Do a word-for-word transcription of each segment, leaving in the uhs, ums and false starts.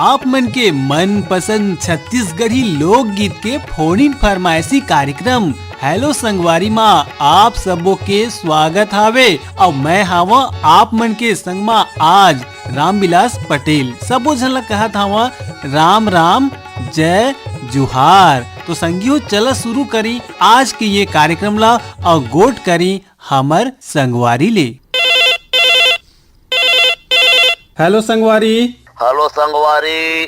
आप मन के मनपसंद छत्तीसगढ़ी लोकगीत के फोन इन फरमाइशी कार्यक्रम हेलो संगवारी मा आप सबो के स्वागत हावे। अउ मैं हावं आप मन के संग मा आज रामविलास पटेल। सबो झन ला कहत हावं राम राम, जय जुहार। तो संगी हो, चला शुरू करी आज के ये कार्यक्रम ला अउ गोठ करी हमर संगवारी ले। हेलो संगवारी। हेलो संगवारी।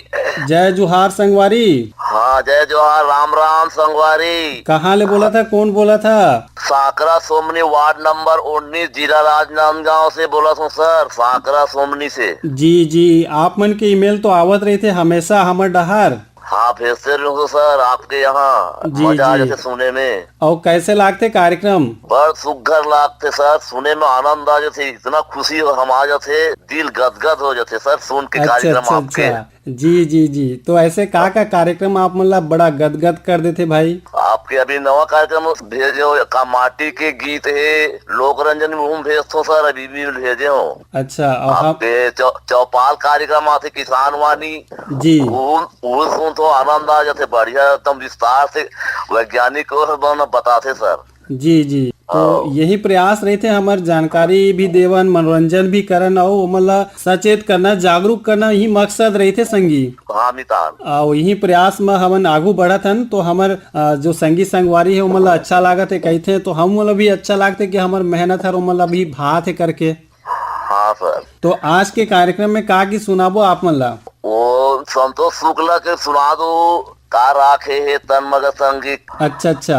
जय जोहार संगवारी। हाँ, जय जोहार, राम राम संगवारी। कहाँ ले बोलत हा, कौन बोलत हा? सांकरा सोमनी, वार्ड नंबर उन्नीस, जिला राजनांदगांव से बोलत हूँ सर, सांकरा सोमनी से। जी जी, आप मन के ईमेल तो आवत रहिथे हमेशा हमर डहार। हाँ, भेजते रहूँ सर, आपके यहाँ जी, मजा आ जी। जाथे सुने में। अउ कैसे लागथे कार्यक्रम? बड़ सुग्घर लागथे सर, सुने में आनंद आ जाथे, इतना खुशी हो हम आ जाथे, दिल गदगद हो जाथे सर, सुन के अच्छा, कार्यक्रम अच्छा, आपके। अच्छा। जी जी जी, तो ऐसे का का कार्यक्रम आप मन ला बड़ा गदगद कर देथे भाई? आपके अभी नवा कार्यक्रम भेजे हो, का माटी के गीत हे, लोक रंजन में हम भेजथो सर, अभी भी भेजे हो। अच्छा, और हम आपके चौ-, चौपाल कार्यक्रम आथे किसान वाणी, जी। वो, वो सुन तो आनंद आ जाथे, बढ़िया एकदम विस्तार से वैज्ञानिक और बन बताथे सर। जी जी, तो हाँ। यही प्रयास रहिथे हमर जानकारी भी देवन, मनोरंजन भी करन अउ ओमन ला सचेत करना, जागरूक करना, यही मकसद रहिथे संगी। हाँ मितान। अउ यही प्रयास म हमन आगू बढ़त हन तो हमर, अ, जो संगी संगवारी हे ओमन ला अच्छा लागत हे कहिथे तो हम ला भी अच्छा लागथे कि हमर मेहनत हर ओमन ला भी भात हे करके। हाँ सर। तो आज के कार्यक्रम में का गीत सुनाबो आप मन ला? वो संतोष शुक्ला के सुना दो, का राखे हे तन मग संगी। अच्छा अच्छा।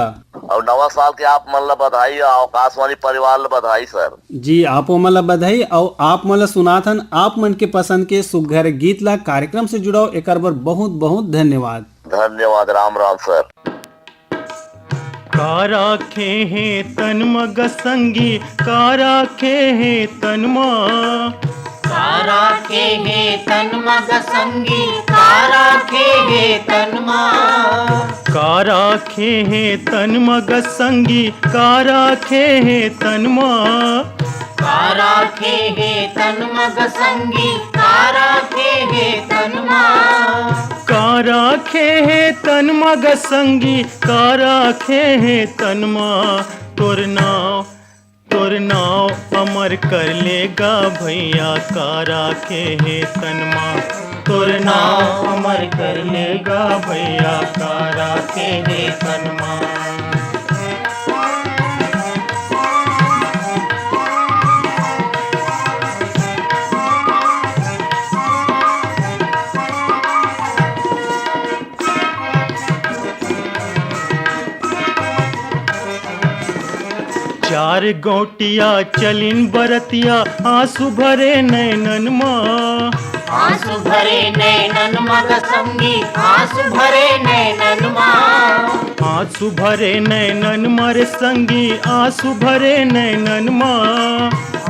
अउ नवा साल के आप मन ला बधाई, अउ आकाशवाणी परिवार ला बधाई सर। जी, आपो मन ला बधाई, अउ आप मन ला सुनात हन आप मन के पसंद के सुग्घर गीत ला। कार्यक्रम से जुड़व, एकर बर बहुत बहुत धन्यवाद। धन्यवाद, राम राम सर। का राखे हे तन मग संगी, का राखे हे तन मा। का राखे हे तन मग संगी, का राखे हे तन मा। का राखे हे तन मग संगी, का राखे हे तन मा। का राखे हे तन मग संगी, का राखे हे तन मा। का राखे हे तन मग संगी, का राखे हे तन मा। तोर नाव, तोर नाव अमर कर लेगा भैया, का राखे हे तन मा। तोर नाव अमर कर लेगा भैया, का राखे हे तन मा। चार गौटिया चलिन बरतिया, आंसू भरे नैनन मा। आंसू भरे नैनन मा ग संगी, आंसू भरे नैनन मा। आंसू भरे नैनन मा रे संगी, आंसू भरे नैनन मा।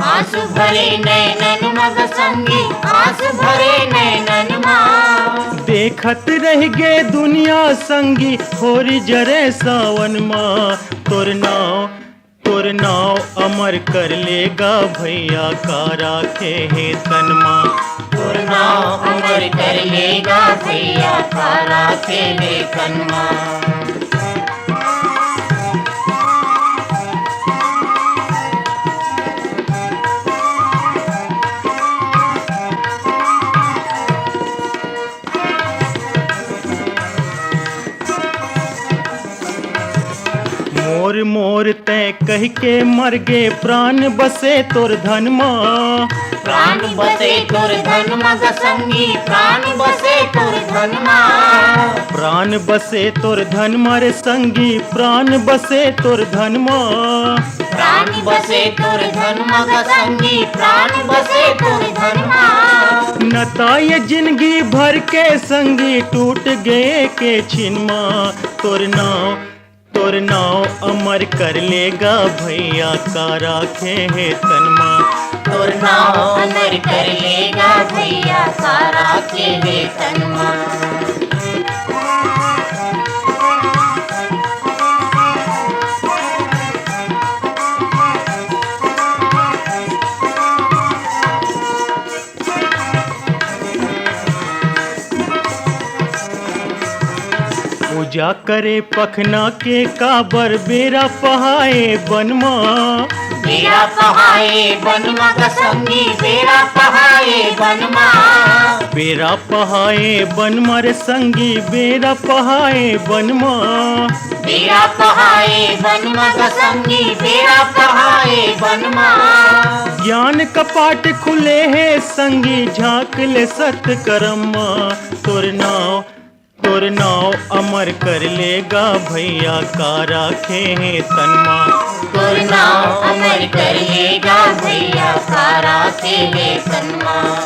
आंसू भरे नैनन मा ग संगी, आंसू भरे नैनन मा। देखत रह गे दुनिया संगी, होरी जरे सावन मा। तोर नाव, तोर नाव अमर कर लेगा भैया, का राखे हे तन मा। तोर नाव अमर कर लेगा भैया, का राखे हे तन मा। मोर, मोर तैं कहिके मर गे, प्राण बसे तोर धन मा। प्राण बसे तोर धन मा ग संगी, प्राण बसे तोर धन मा। प्राण बसे तोर धन मा रे संगी, प्राण बसे तोर धन मा। प्राण बसे तोर धन मा ग संगी, प्राण बसे तोर धन मा। नता ये जिनगी भर के संगी, टूट गे के छिन मा। तोर नाव, तोर नाव अमर कर लेगा भैया, का राखे हे तन मा। तोर नाव अमर कर लेगा भैया, का राखे हे तन मा। का करे पखना के काबर बेरा पहाए बन मा। बेरा पहाए बन मा ग संगी, बेरा पहाए बन मा। बेरा पहाए बन मा रे संगी, बेरा पहाए बन मा। बेरा पहाए बन मा ग संगी, बेरा पहाए बन मा। ज्ञान कपाट खुले हे संगी, झांक ले सत करम मा। तोर नाव तोर नाव अमर कर लेगा भैया, का राखे हे तन मा। तोर नाव अमर कर लेगा भैया, का राखे हे तन मा।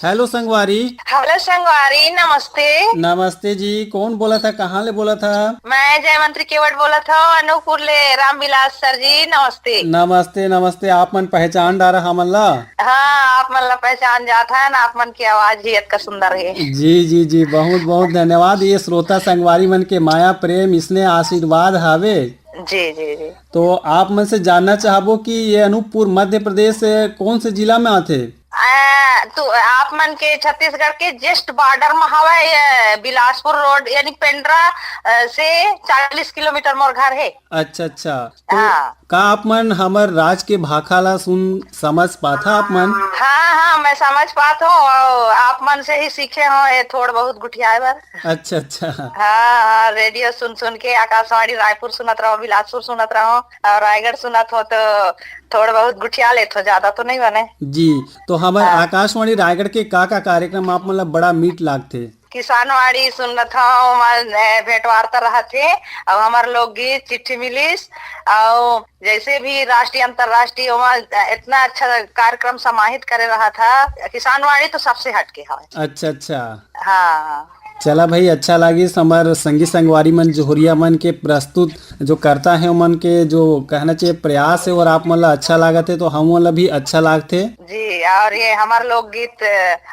हेलो संगवारी। हेलो संगवारी, नमस्ते। नमस्ते जी, कौन बोलत हा, कहाँ ले बोलत हा? मैं जयमंत्री केवट बोलत हूँ, अनूपपुर ले। रामविलास सर जी, नमस्ते। नमस्ते, नमस्ते। आप मन पहचान डारा हमन ला? हाँ, आप मन ला पहचान जात हन, आप मन के आवाज ही अतका सुंदर हे। जी, जी, जी, बहुत, बहुत धन्यवाद। ये श्रोता संगवारी मन के माया, प्रेम, इसने आशीर्वाद हावे। जी, जी, जी। तो आप मन से जानना चाहबो कि ये अनूपपुर मध्य प्रदेश, अ, कौन से जिला में आथे? अ, तो आप मन के छत्तीसगढ़ के just border में हवय, ये बिलासपुर रोड, यानी पेंड्रा, अ, से चालीस किलोमीटर मोर घर हे। अच्छा, अच्छा। तो हाँ। का आप मन हमर राज के भाखा ला सुन समझ पाथा आप मन? हाँ, हाँ, मैं समझ पात हूँ और आप मन से ही सीखे हूँ ये थोड़ बहुत गुठियाए बर। अच्छा, अच्छा। हाँ, हाँ, रेडियो सुन सुन के आकाशवाणी रायपुर सुनत रहो, बिलासपुर सुनत रहो और रायगढ़ सुनत हो तो थोड़ बहुत गुठिया लेत हो, ज्यादा तो नहीं बने। जी, तो हमर हाँ। आकाशवाणी रायगढ़ के का का कार्यक्रम आप मन ला बड़ा मीठ लागथे? किसानवाणी सुनत हव, ओमा, ए, भेंटवार्ता रहत हे, अउ हमर लोकगीत, चिट्ठी मिलिस, अउ जैसे भी राष्ट्रीय, अंतर्राष्ट्रीय, ओमा, ए, इतना अच्छा कार्यक्रम समाहित करे रहत हे। किसानवाणी तो सबसे हटके हवय। अच्छा, अच्छा। हाँ। चला भाई, अच्छा लागिस हमर संगी संगवारी मन, जोहरिया मन के प्रस्तुत जो करता है, ओमन के जो कहना चाहिए प्रयास है, और आप मन ला अच्छा लागत है, तो हमन ला भी अच्छा लागथे। जी, और ये हमार लोकगीत,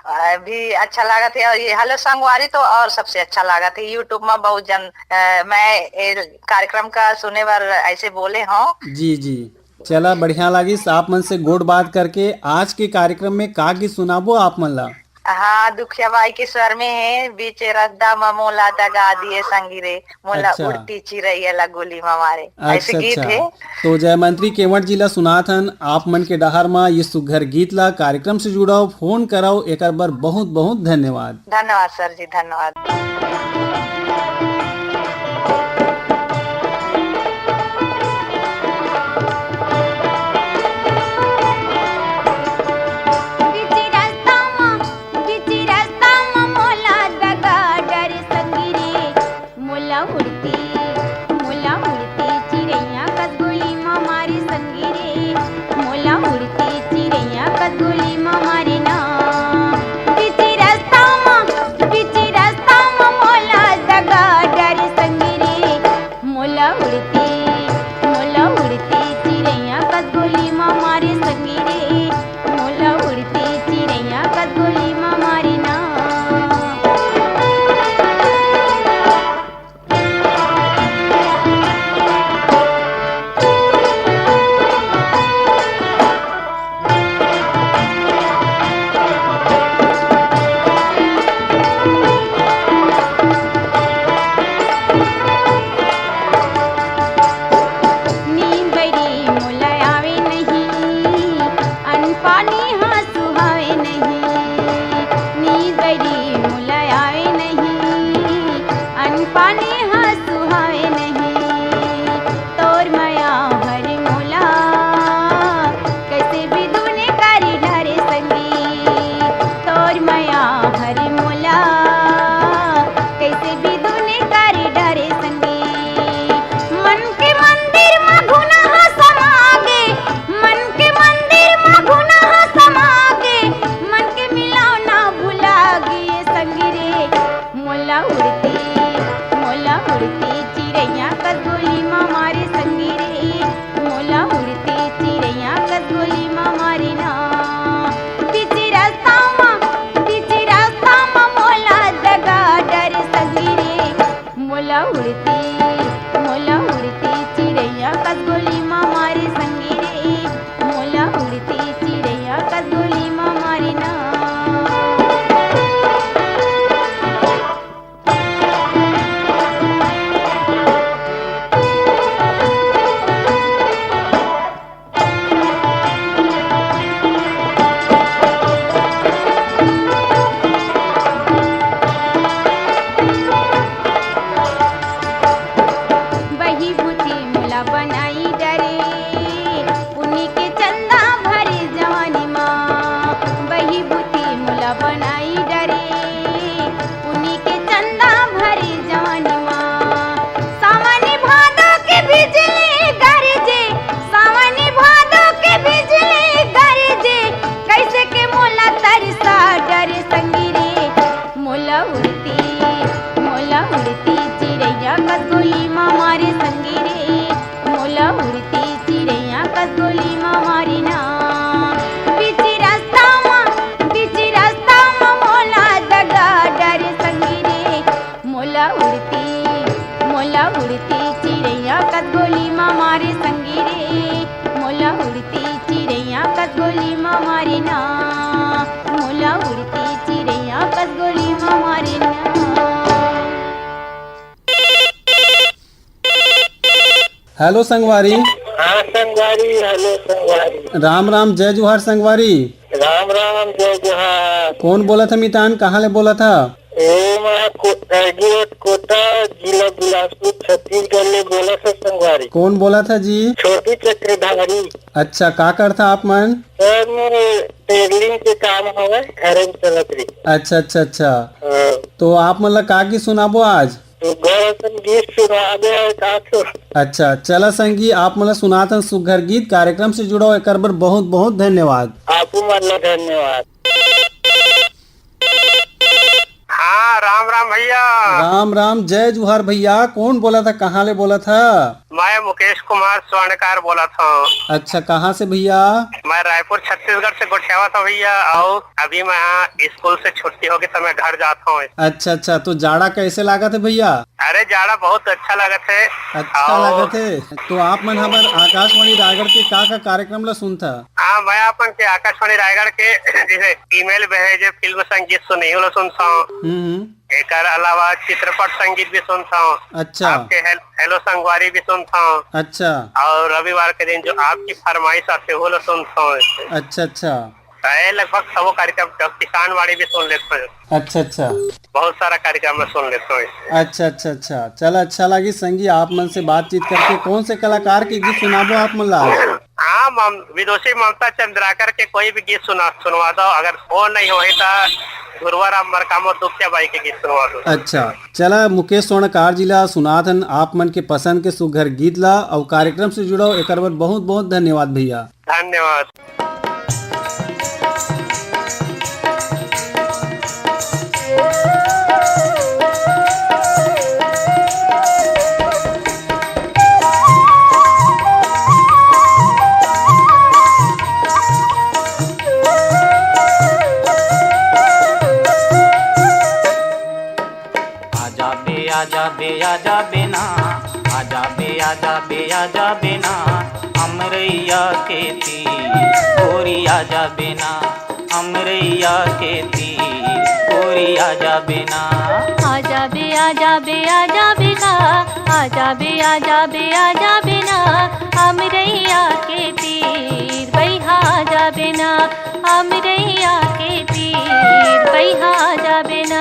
अ, भी अच्छा लागत है, और ये हेलो संगवारी तो और सबसे अच्छा लागत है। YouTube में बहुत जन, अ, मैं ये कार्यक्रम का सुने बर ऐसे बोले हूँ। जी, जी। चला, बढ़िया लागिस आप मन से गोठ बात करके। आज के कार्यक्रम में का गीत सुनाबो आप मन ला? हाँ, दुखिया बाई के स्वर में है, "बीचे रस्ता म मोला दगा दिए संगी रे, मोला अच्छा। उड़ती चिरैया ला गोली म मारे।" ऐसे अच्छा, गीत अच्छा। है। तो जयमंत्री केवट जी ला सुनात हन, आप मन के डहर म ये सुघर गीत ला। कार्यक्रम से जुड़व, फोन करव, एकर बर बहुत बहुत धन्यवाद। धन्यवाद सर जी, धन्यवाद। बीच रस्ता म, बीच रस्ता म मोला दगा डरे संगी रे, मोला उड़ती, मोला उड़ती चिरैया कस गोली म मारे संगी रे, मोला उड़ती चिरैया कस गोली म मारे ना। बीच रस्ता म, बीच रस्ता म मोला दगा डरे संगी रे, मोला उड़ती, मोला उड़ती चिरैया कस गोली म मारे संगी रे, मोला उड़ती चिरैया कस गोली म मारे ना। नींद बरी मोला आवे नहीं, अन्न पानी हाँ सुहावे नहीं। नींद बरी मोला आवे नहीं, अन्न पानी हाँ सुहावे नहीं। तोर मया हर मोला, कैसे भी दुने कारी ढारे संगी। तोर मया हर मोला, कैसे भी दुने कारी ढारे संगी। मन के मंदिर म घुना ह समा गे, मन के मंदिर म घुना ह समा गे, मन के मिलाव ना भुला गे संगी रे। मोला उड़ती, मोला उड़ती चिरैया कस गोली म मारे संगी रे, मोला उड़ती चिरैया कस गोली म मारे ना। बीच रस्ता म, बीच रस्ता म मोला दगा डरे संगी रे, मोला उड़ती, मोला उड़ती चिरैया कस गोली म मारे संगी रे, मोला उड़ती चिरैया कस गोली म मारे ना। उड़ती चिरैया कस गोली मा मारे संगी रे, मोला उड़ती चिरैया कस गोली मा मारे ना। बीच रस्ता मा, बीच रस्ता मा मोला दगा डरे संगी रे, मोला उड़ती, मोला उड़ती चिरैया कस गोली मा मारे संगी रे, मोला उड़ती चिरैया कस गोली मा मारे ना, मोला उड़ती चिरैया कस गोली मा मारे ना। हेलो संगवारी। हाँ संगवारी, हेलो संगवारी। राम राम, जय जोहार संगवारी। राम राम, जय जोहार। कौन बोलत ह मितान, कहाँ ले बोलत ह? ए, मैं को-, एग्री रोड कोटा, जिला बिलासपुर, छत्तीसगढ़ ले बोलत ह संगवारी। कौन बोलत ह जी? छोटू चक्रधारी। अच्छा, का करथा आप मन? सर, मोर टेलरिंग के काम हवय, घरे में चलत रही। अच्छा, अच्छा, अच्छा। हाँ। तो आप मन ला का गीत सुनाबो आज? सुग्घर असन गीत सुना दे, का तो। अच्छा, चला संगी, आप मन ला सुनाथन सुग्घर गीत। कार्यक्रम से जुड़व, एकर बर बहुत बहुत धन्यवाद। आपू मन ला धन्यवाद। हाँ, राम राम भैया। राम राम, जय जोहार भैया। कौन बोलत ह, कहाँ ले बोलत ह? मैं मुकेश कुमार स्वर्णकार बोलत हूँ। अच्छा, कहाँ से भैया? मैं रायपुर छत्तीसगढ़ से गोठियावत हूँ भैया, और अभी मैं स्कूल से छुट्टी होके तो मैं घर जात हूँ। अच्छा, अच्छा, तो जाड़ा कैसे लागत है भैया? अरे, जाड़ा बहुत अच्छा लागत है। अच्छा और लागत है। तो आप मन हमर आकाशवाणी रायगढ़ के का का कार्यक्रम ला सुनथा? हाँ, मैं अपन के आकाशवाणी रायगढ़ के जैसे ईमेल भेजे, फिल्म संगीत सुनही ला सुनता हूँ। हम्म, हम्म। एकर अलावा चित्रपट संगीत भी सुनता हूँ। अच्छा। आपके हेल-, हेलो संगवारी भी सुनता हूँ। अच्छा। और रविवार के दिन जो आपकी फरमाइश आते, वो ला सुनता हूँ। अच्छा, अच्छा। तो ये लगभग सबो कार्यक्रम, किसान वाणी भी सुन लेता हूँ। अच्छा, अच्छा। बहुत सारा कार्यक्रम में सुन लेता हूँ। अच्छा, अच्छा, अच्छा। चला, अच्छा लगी संगी आप मन से बातचीत करके। कौन से कलाकार के गीत सुनाबो आप मन ला आज? हाँ, मम-, विदुषी ममता चंद्राकर के कोई भी गीत सुना, सुनवा दो। अगर वो नहीं होही तो धुरवा राम मरकामो दुखिया बाई के गीत सुनवा दो। अच्छा, चला मुकेश स्वर्णकार जी ला सुनात हन आप मन के पसंद के सुघर गीत ला, अउ कार्यक्रम से जुड़व, एकर बर बहुत बहुत धन्यवाद भैया। धन्यवाद। आजा बे, आजा बे, आजा बे ना, आजा बे, आजा बे, आजा बे ना, अमरैया के तीर गोरी आजा बे ना, अमरैया के तीर गोरी आजा बे ना। आजा बे, आजा बे, आजा बे ना, आजा बे, आजा बे, आजा बे ना, अमरैया के तीर बइहा आजा बे ना, अमरैया के तीर बइहा आजा बे ना।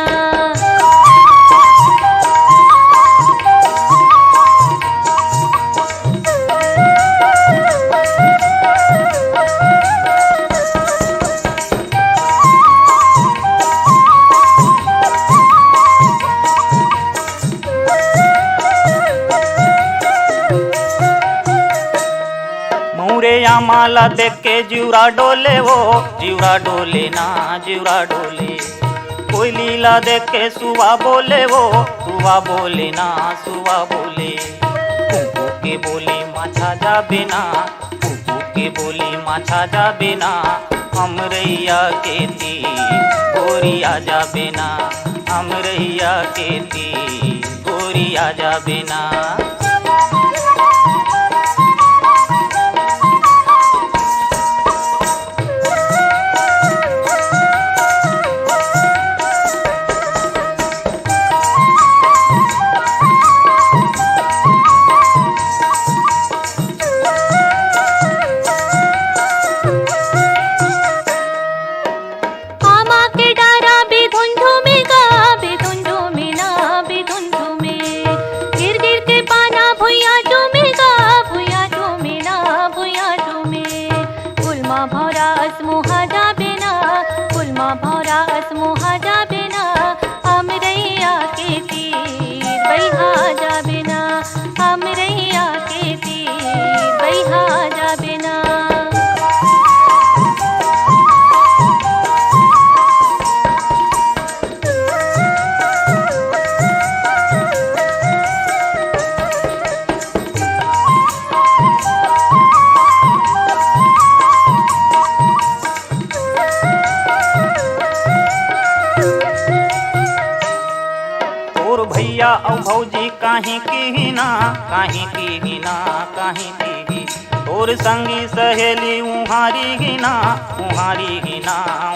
मौरे आमा ला देख के जिउरा डोले वो, जिउरा डोले ना, जिउरा डोले। कोयली ला देख के सुवा बोले वो, सुवा बोले ना, सुवा बोले। कुकू के बोली मा छा जाबे ना, कुकू के बोली मा छा जाबे ना, अमरैया के तीर गोरी आ जाबे ना, अमरैया के तीर गोरी आ जाबे ना। आमा के डारा बिधुंधु में गा, बिधुंधु में ना, बिधुंधु में। गिर गिर के पानी तोर भैया अउ भौजी काहीं किही ना, काहीं किही ना, काहीं किही। तोर संगी सहेली उहारी ही ना, उहारी ही ना,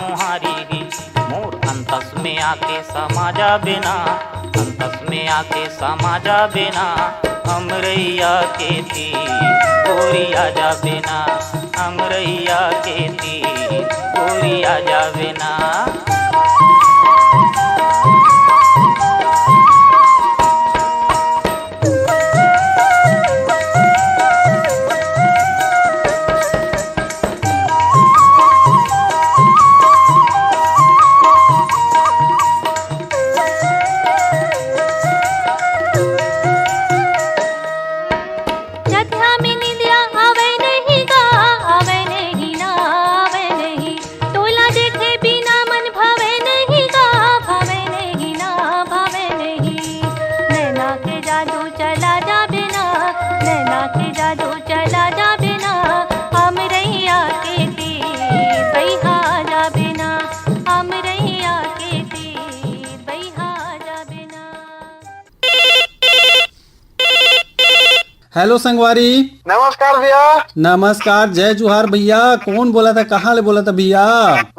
उहारी ही। मोर अंतस में आके समा जाबे ना, अंतस में आके समा जाबे ना। अमरैया के तीर गोरी आ जाबे ना, अमरैया के तीर गोरी आ जाबे ना। रतिहा में निंदिया आवे नहीं गा, आवे नहीं ना, आवे नहीं। तोला देखे बिना मन भावे नहीं गा, भावे नहीं ना, भावे नहीं। नैना के जादू चला जाबे ना, नैना के जादू चला जाबे ना। अमरैया के तीर बइहा जाबे ना, अमरैया के तीर बइहा जाबे ना। हेलो संगवारी। नमस्कार भैया। नमस्कार, जय जोहार भैया। कौन बोलत हे, कहाँ ले बोलत हे भैया?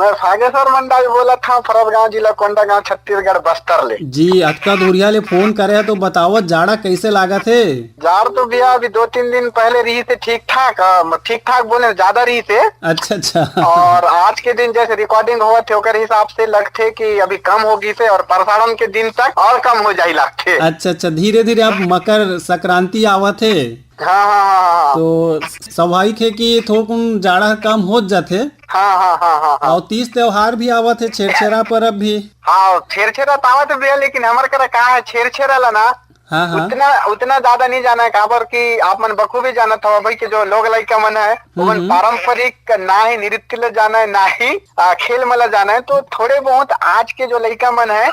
मैं फागेश्वर मंडावी बोलत हँव, फरसगांव जिला, कोंडागांव, छत्तीसगढ़, बस्तर ले। जी, अतका दूरिहा ले फोन करे हव तो बतावव, जाड़ा कइसे लागत हे? जाड़ तो भैया अभी दो तीन दिन पहले रहिस हे ठीक ठाक, अ, ठीक ठाक बोले ज्यादा रहिस हे। अच्छा, अच्छा। और आज के दिन जैसे recording होवत हे ओकर हिसाब से लगथे कि अभी कम हो गिस हे और प्रसारण के दिन तक और कम हो जाही लगथे। अच्छा, अच्छा, धीरे धीरे अब मकर संक्रांति आवत हे। हाँ, हाँ, हाँ, हाँ। तो स्वाभाविक हे कि थोड़कुन जाड़ा कम होत जाथे। हाँ, हाँ, हाँ, हाँ, हाँ। और तीज त्योहार भी आवत हे, छेरछेरा परब भी। हाँ, छेरछेरा तो आवत हे भैया, लेकिन हमर करा का हे, छेरछेरा ला ना, हाँ, हाँ। उतना, उतना ज्यादा नहीं जाना हे, काबर कि आप मन बखूबी जानत हव, अभी के जो लोग लइका मन हे, हम्म, ओमन हम्म। पारंपरिक ना ही नृत्य ले जाना हे, ना ही, आ, खेल मन ला जाना हे। तो थोड़े बहुत आज के जो लइका मन हे,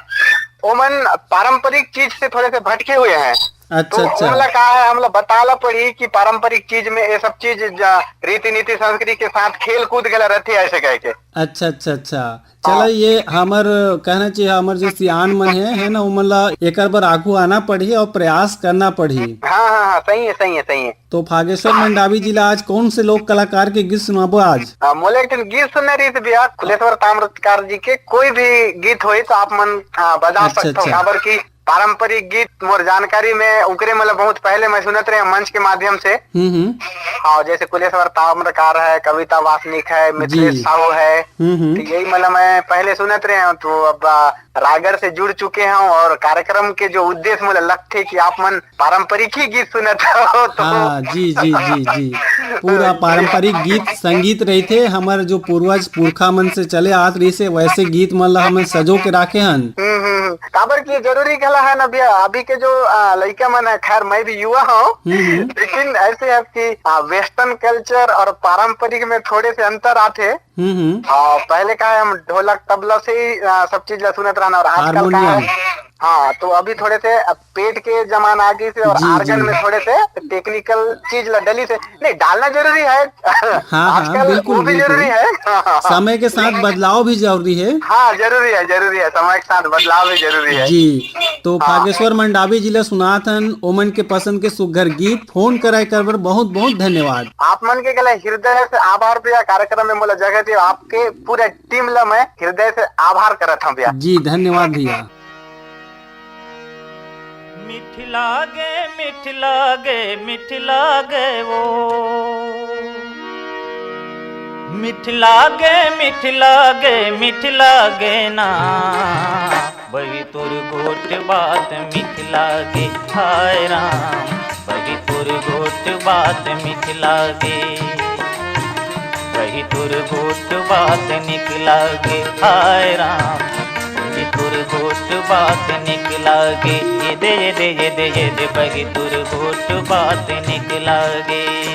ओमन पारंपरिक चीज से थोड़े से भटके हुए हैं। अच्छा, तो अच्छा। हमला का हे, हमला बताला पड़ी कि पारंपरिक चीज में ये सब चीज जा-, रीति नीति संस्कृति के साथ खेल कूद घला रहथे ऐसे कह के। अच्छा, अच्छा, अच्छा। चला, हाँ। ये हमर कहना चाहिए, हमर जो सियान मन हे, हे ना, ओमन ला एकर बर आगू आना पड़ही और प्रयास करना पड़ही। हाँ, हाँ, हाँ, सही हे, सही हे, सही हे। तो फागेश्वर मंडावी जी ला आज कौन से लोक कलाकार के गीत सुनाबो आज? आ, मोला एक ठन गीत सुनना रहिस भैया, कुलेश्वर ताम्रकार जी के कोई भी गीत होही तो आप मन, आ, बजा अच्छा, सकथव, अच्छा। काबर कि पारंपरिक गीत मोर जानकारी में उकरे, मतलब, बहुत पहले मैं सुनत रहे मंच के माध्यम से। हम्म, हम्म। हाँ, जैसे कुलेश्वर ताम्रकार हे, कविता वासनिक हे, जी। मिथिलेश साहू हे, हम्म, हम्म। तो यही, मतलब, मैं पहले सुनत रहे हँव, तो अब, आ, रायगढ़ से जुड़ चुके हँव और कार्यक्रम के जो उद्देश्य मोला लगथे कि आप मन पारंपरिक ही गीत सुनत हव, तो हाँ, जी, जी, जी, जी। पूरा पारंपरिक गीत संगीत रहिथे, हमर जो पूर्वज पुरखा मन से चले आत रहिस हे, वैसे गीत मन ला हमन सजो के राखे हन। हम्म, हम्म, हम्म। काबर कि जरूरी घला हे ना भैया, अभी के जो, आ, लइका मन हे, खैर मैं भी युवा हँव, हम्म, हम्म। लेकिन ऐसे हे कि, आ, western culture और पारंपरिक में थोड़े से अंतर आथे। हम्म, हम्म। आ, पहले का हे, हम ढोलक तबला से ही, आ, सब चीज ला सुनत रहना, और आजकल का हे, हारमोनियम। हाँ, तो अभी थोड़े से अब पेट के जमाना आ गिस हे और जी, organ जी। में थोड़े से technical चीज ला डलिस हे। नहीं, डालना जरूरी हे। हाँ, हाँ, आजकल बिल्कुल, वो भी बिल्कुल। जरूरी हे। समय के साथ बदलाव भी जरूरी हे। हाँ, जरूरी हे, जरूरी हे। समय के साथ बदलाव भी जरूरी हे। जी, तो हाँ। फागेश्वर मंडावी जी ला सुनात हन, ओमन के पसंद के सुग्घर गीत। फोन करे कर बर बहुत बहुत धन्यवाद। आप मन के घला हृदय से आभार भैया, कार्यक्रम में मोला जगह दिए, आपके पूरे team ला मैं हृदय से आभार करत हँव भैया। जी, धन्यवाद भैया। मिठ लागे, मिठ लागे, मिठ लागे वो। मिठ लागे, मिठ लागे, मिठ लागे ना। बही तोर गोठ बात मिठ लागे, हाय राम। बही तोर गोठ बात मिठ लागे। बही तोर गोठ बात निक लागे, हाय राम। बही तोर गोठ बात निक लागे, ये दे, ये दे, ये दे, ये दे, बही तोर गोठ बात निक लागे।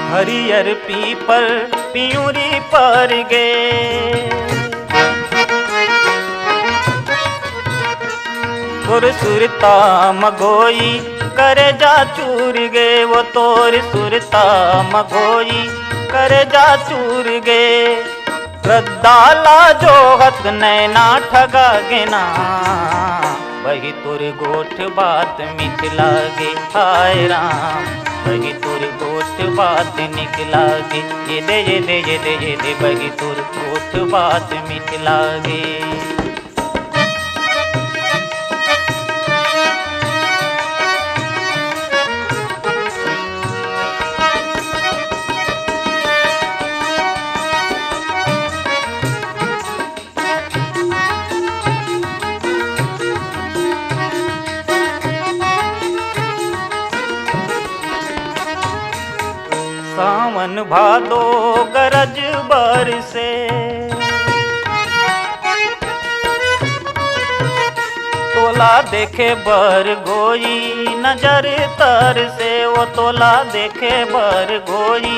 हरियर पीपर पियूरी पर गे। तोर सुरता मगोई करे जा चूर गे, वो तोर सुरता मगोई करे जा चूर गे। रद्दा ला जोहत नैना ठगा गेना, बही तोर गोठ बात मिठ लागे, हाय राम। बही तोर गोठ बात निक लागे, ये दे, ये दे, ये दे, ये दे, बही तोर गोठ बात मिठ लागे। सावन भादो गरज बरसे, तोला देखे बर गोई नजर तरसे, वो तोला देखे बर गोई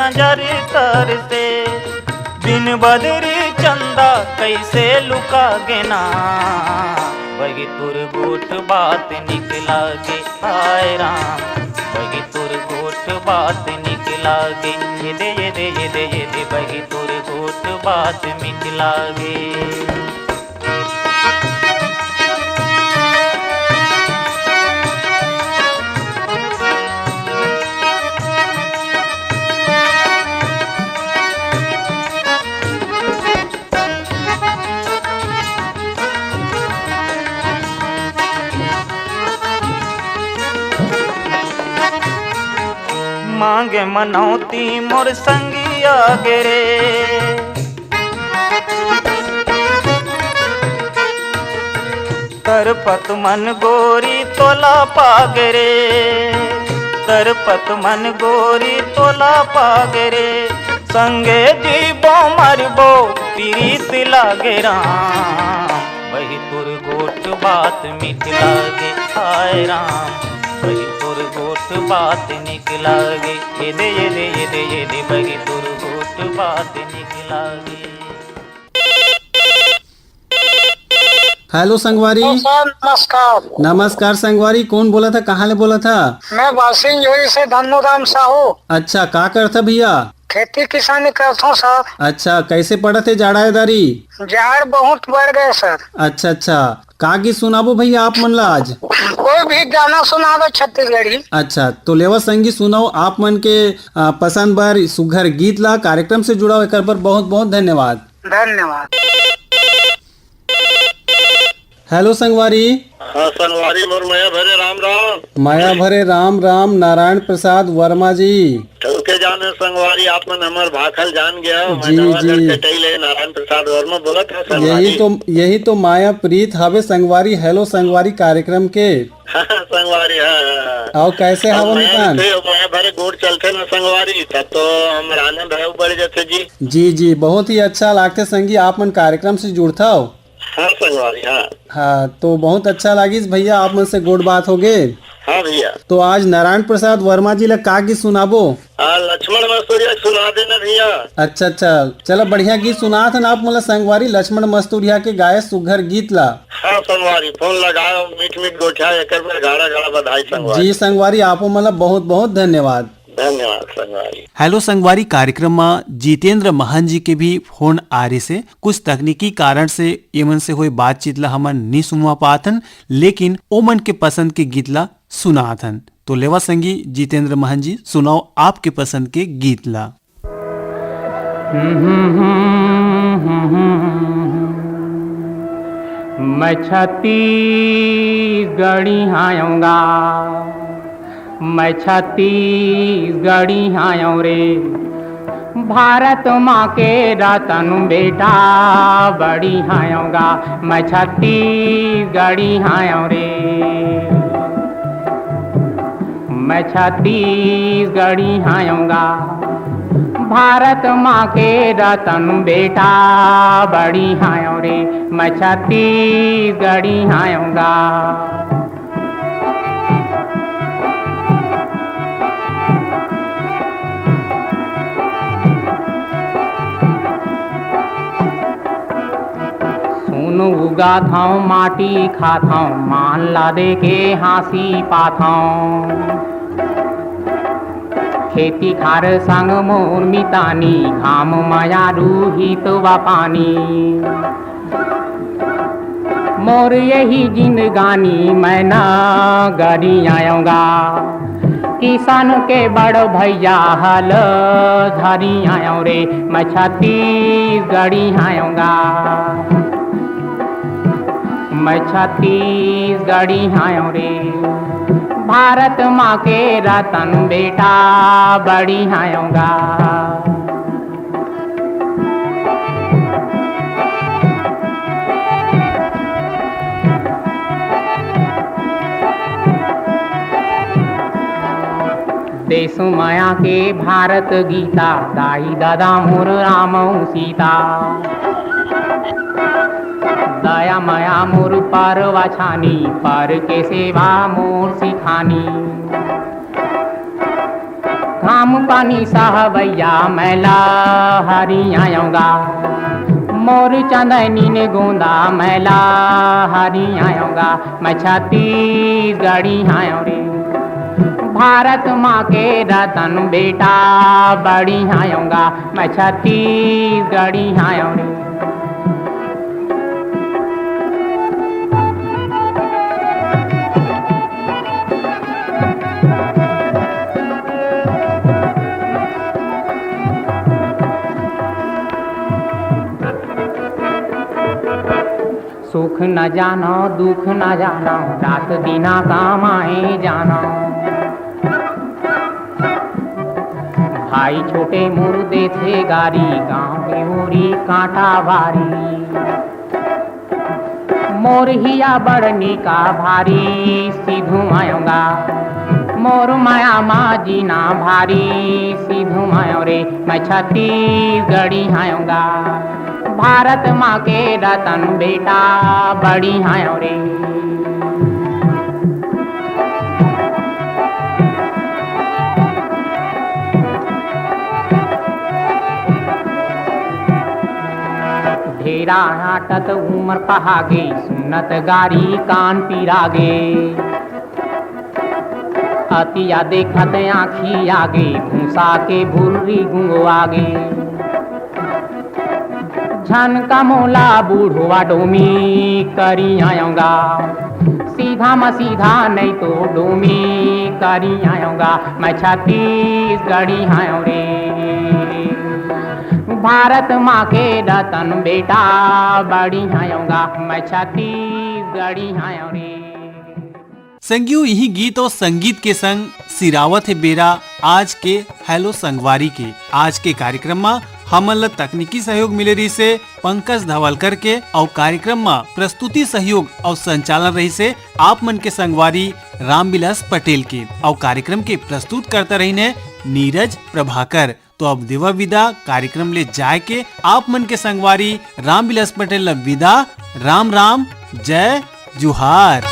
नजर तरसे। बिन बदरी चंदा कैसे लुका गेना, बही तोर गोठ बात निक लागे, हाय राम। बही तोर गोठ बात निक लागे, ये दे, ये दे, ये दे, ये दे, बही तोर गोठ बात मिठ लागे। मांगे मनौती मोर संगिया गे रे, तरपत मन गोरी तोला पागे रे, तरपत मन गोरी तोला पागे रे। संगे जीबो मरबो पीरित लागे राम। बही तोर गोठ बात मिठ लागे, हाय राम। बही तोर गोठ बात निक लागे, ये दे, ये दे, ये दे, ये दे, बही तोर गोठ बात निक लागे। हेलो संगवारी। हेलो सर, नमस्कार। नमस्कार संगवारी, कौन बोलत हे, कहाँ ले बोलत हे? मैं बासिंग जोरी से धन्नूराम साहू। अच्छा, का करत हे भैया? खेती किसानी करत हूँ सर। अच्छा, कैसे पड़त हे जाड़ा ए दारी? जाड़ बहुत बढ़ गए सर। अच्छा अच्छा, का गीत सुनाबो भैया आप मन ला आज? कोई भी गाना सुना दो छत्तीसगढ़ी। अच्छा, तो लेवा संगी सुनाओ आप मन के, आ, पसंद बर सुघर गीत ला, कार्यक्रम से जुड़ाओ, एकर बर बहुत बहुत धन्यवाद। धन्यवाद। हेलो संगवारी। हाँ संगवारी, मोर मया भरे राम राम। मया भरे राम राम, नारायण प्रसाद वर्मा जी। ठउके जान हे संगवारी, आप मन हमर भाखल जान गया। मैं जी, नवागढ़ जी। कटई ले नारायण प्रसाद वर्मा बोलत हूँ संगवारी। यही तो, यही तो माया प्रीत हवे संगवारी, हेलो संगवारी कार्यक्रम के। हाँ, संगवारी, हाँ, हाँ। अउ कैसे अब हवो मैं मितान? इसे, मैं भरे गोड़ चलथे ना संगवारी, तब तो हमर आनंद है बढ़ जाथे जी। जी, जी, बहुत ही अच्छा लागथे संगी, आप मन कार्यक्रम से जुड़थव। हाँ संगवारी, हाँ। हाँ, तो बहुत अच्छा लागिस भैया, आप मन से गोड़ बात हो गे। हाँ भैया। तो आज नारायण प्रसाद वर्मा जी ला का गीत सुनाबो? आ, लक्ष्मण मस्तूरिया सुना देना भैया। अच्छा, अच्छा, चलो बढ़िया गीत सुनात हन आप मोला संगवारी, लक्ष्मण मस्तूरिया के गाए सुघर गीत ला। हाँ संगवारी, फोन लगाओ, मीठ मीठ गोठिया, एकर बर गाड़ा गाड़ा बधाई संगवारी। जी संगवारी, आपो मन ला बहुत बहुत धन्यवाद। धन्यवाद संगवारी। हेलो संगवारी कार्यक्रम म जितेंद्र महंत जी के भी फोन आ रहिस हे। कुछ तकनीकी कारण से एमन से होए बातचीत ला हमन नी सुनवा पात हन, लेकिन ओमन के पसंद के गीत ला सुनात हन। तो लेवा संगी जितेंद्र महंत जी, सुनाओ आपके पसंद के गीत ला। मैं छत्तीसगढ़ी हायौंगा, मैं छत्तीसगढ़ी हायौं रे, भारत माँ के रतन बेटा बड़ी हायौंगा, मैं छत्तीसगढ़ी हायौं रे। मैं छत्तीसगढ़ी हायौंगा, भारत माँ के रतन बेटा बड़ी हायौं रे, मैं छत्तीसगढ़ी हायौंगा। गाथौं माटी खाथौं, मान ला दे के हाँसी पाथौं। खेती खार संग मोर मितानी, घाम मया रूही तो वा पानी। मोर यही जिंदगानी मैं न गरियाऊंगा। किसान के बड़ भैया हल धरियाऊं रे, मैं छत्तीसगढ़ी आऊंगा। मैं छत्तीसगढ़ी आऊं रे, भारत माँ के रतन बेटा बड़ी आऊंगा। देश माया के भारत गीता, दाई दादा मोर राम अउ सीता। दया माया मोर परवा छानी, पर के सेवा मोर सिखानी। घाम पानी सहवैया मैं ला हरियाऊंगा, मोर चंदनी ने गोंदा मैं ला हरियाऊंगा। मैं छत्तीसगढ़ी आयो रे, भारत माँ के रतन बेटा बड़ी आऊंगा। मैं छत्तीसगढ़ी आयो रे। सुख न जानो, दुख न जानो, रात दिना कमाए जानो। भाई छोटे मोर देथे गारी, गांव के ओरी कांटा बारी। मोर हिया बड़ निका भारी, सिधू आयोगा। मोर माया मा जीना भारी, सिधू आयो रे। मैं छत्तीसगढ़ी आयोगा, भारत माँ के रतन बेटा बड़ी आयो रे। ढेरा आटत उमर पहागे, सुनत गारी कान पिरागे। अतिया देखत आँखी आगे, भूसा के भुर्री गुंगवागे। झन का मोला बूढ़वा डोमी करी आयोगा, सीधा म सीधा नहीं तो डोमी करी आयोगा। मैं छत्तीसगढ़ी आयो रे, भारत माँ के रतन बेटा बड़ी आयोगा। मैं छत्तीसगढ़ी आयो रे। संगियो, यही गीत और संगीत के संग सिरावत हे बेरा आज के हेलो संगवारी के। आज के कार्यक्रम म हमन ल तकनीकी सहयोग मिले रहिसे पंकज धवलकर के, अउ कार्यक्रम म प्रस्तुति सहयोग अउ संचालन रहिसे आप मन के संगवारी रामविलास पटेल के, अउ कार्यक्रम के प्रस्तुतकर्ता रहिन हे नीरज प्रभाकर। तो अब देवा विदा कार्यक्रम ले जाए के आप मन के संगवारी रामविलास पटेल ल विदा। राम राम, जय जुहार।